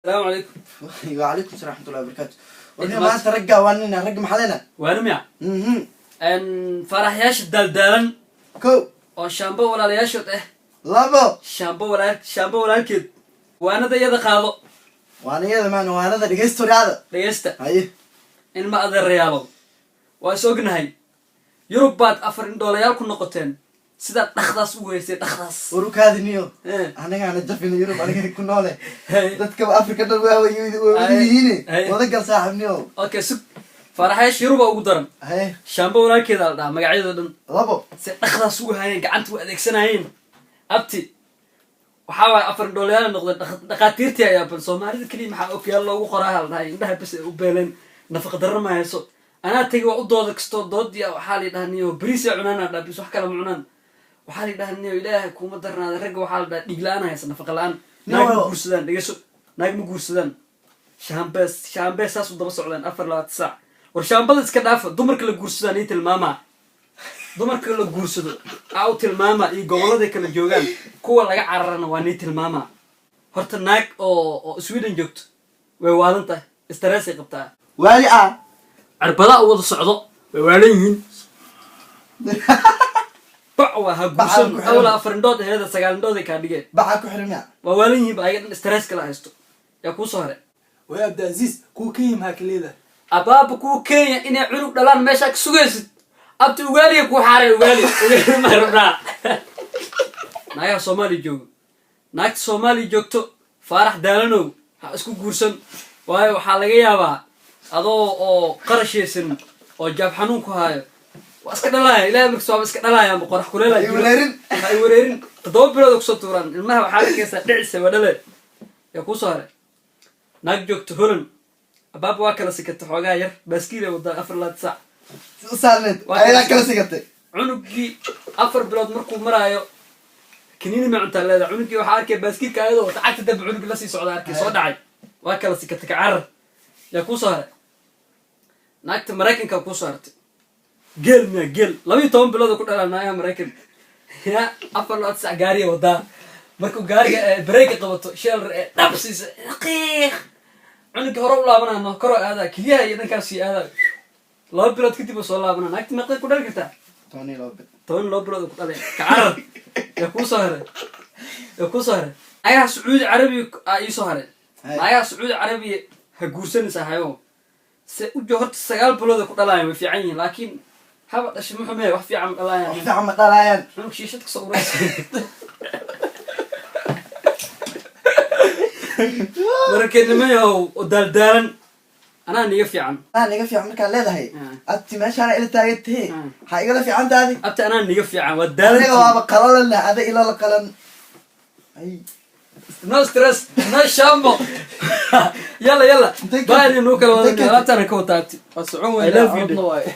Salaamu calaykum. Wacalaykum salam raxmatullahi wabarakaatu. Warni maanta ragga waa nina ragga, maxaa leena? Waana miya? Faraxyaasha daaldaalan. Ko. Oo shaambo walaalayaashood ah. Labo. Shaambo walaal, shaambo walaalkeed, waanada iyada qaado. Waaniyada maana, waanada dhegeysto raada. Dhegeysta. Haye. Ilma adeerayaalow, waa is ognahay, Yurub baad afar indhoolayaal ku noqoteen. Sidaad dhakdaas ugu haysay dhakdaas. Warukaadiniyo. Anagaana jafina Yurub, aniga ku noole. Dadkaba Afrika dhan waa wada yihiin. Wada gal saaxiibniyo. Okay, sug, faaraxyaasha Yuruba ugu daran. Haye. Shaambo walaalkeeda la dhahaa magacyadoo dhan. Labo. Se dhakdaas ugu hayeen, gacanta u adeegsanayeen, abti, waxaa waaya afar indhoolayaal noqdeen. Dhaqaatiirtii ayaa bal Soomaalida keliya maxaa okyaal loogu qoraa la dhahay, indhaha bas ay u beeleen, nafaqa darro ma hayso. Anaa tegi, waa u dooda kastoo doodii. Waxaa la yidhaha, niyo, bariis ay cunaan dhaa, bis wax kale ma cunaan. Waxaa la yidhaha, niyo, Ilaahay kuuma darnaada, ragga waxaa la dhaha dhiig la-aan haysa, nafaqa la-aan. Naag ma guursadaan. Dhegeyso, naag ma guursadaan. Shaambees, shaambees saas u daba socdaan 24 saac. War shaambada iska dhaafa, dumarka la guursadaan ii tilmaamaa, dumarka la guursado aa u tilmaama iyo gobolladay kala joogaan. Kuwa laga cararana waa nii tilmaamaa. Horta naag oo Sweden joogto way waalan tahay, stress ay qabtaa. Waali ah. Cirbadaa u wada socdo, way waalan yihiin. Bac waa ha Bacaa guursan. ku xiran. Awla afar indhood aheeda, sagaal indhood ay kaa dhigeen. Bacaa ku xiran miya? Waa waalan yihiin ba, ayaga dhan stress kala haysto. Yaa kuu soo haray? Way, Abdiaziz, kuwa Kenya maxaa ka leedahay? Abaaba, kuwa Kenya inay cunug dhalaan meeshaa ka sugaysid. Abti, ugaaliya kuu xaaray, ugaali, ugaali ma rabnaa? Naagaha Soomaaliya joogo, naagta Soomaaliya joogto, Faarax Daalanow, ha isku guursan, waayo waxaa laga yaabaa adoo oo qarashaysan oo jaab xanuun ku haayo, waa iska dhalaaya. Ilahay markas waaba iska dhalaaya, qorax kuleela. Ha i wareerin. Ha i wareerin. 7 bilood oo kusoo tuuraan ilmaha, waxaa arkaysaa dhicisa, waa dhale. Yaa kuusoo haray? Naag joogto Holland, abaaba, waa kala sikata xoogaa yar, baaskiil ay wadaa 24 saac. U saarneed. Waa ayadaa kala sigatay. Cunugii 4 bilood markuu maraayo, kaniini ma cuntaa leedahay. Cunugii waxaa arkaya baaskiilka ayadoo wata, cagta dambe cunugii lasii socda arkay, soo dhacay, waa kala sikata, ka carar. Yaa kuusoo haray? Naagta Maraykanka kuusoo hartay. Geel miya? Geel 12 bilood oo ku dhalaa naagaha Maraykanka. Ya 24 saac gaariya wadaa. Markuu gaariga bareega qabato, sheelar ee dhab siisa, qiiq, cunugii hore u laabanaa, koroo aadaa, keliyaha iyo dhankaasii aadaa. 2 bilood kadib uu soo laabana. Naagta meeqay ku dhali kartaa? 12 bil. 12 bilood oo ku dhalay, ka carar. Yaa kuusoo haray? Yaa kuusoo haray? Naagaha Sacuudi Carabiya aa iisoo haray. Naagaha Sacuudi Carabiya ha guursanaysaa hayo se ujo. Horta 9 bilood ay ku dhalaayaan, way fiican yihiin, laakiin haba dhashay muxume, wax fiican ma wax dhalaayaan. Fiican ma dhalaayaan. Cunug shiishad kasoo uraysa. Marka nimayahow oo daaldaalan, anaa niga fiican. Anaa niga fiican markaad leedahay, abti, meeshaana ila taagan tahe. Waxaa igala fiican taadi? Abti, anaa niga fiican, waa Aniga daalantiin. Waaba qalalana, ada ila la qalan ay. No stress, no shampoo. Yalla yalla. Intay baa idin nuu kala intay wada alaabtaana ka wataa, abti. Waa socon I weynaa. love you. Codna waay.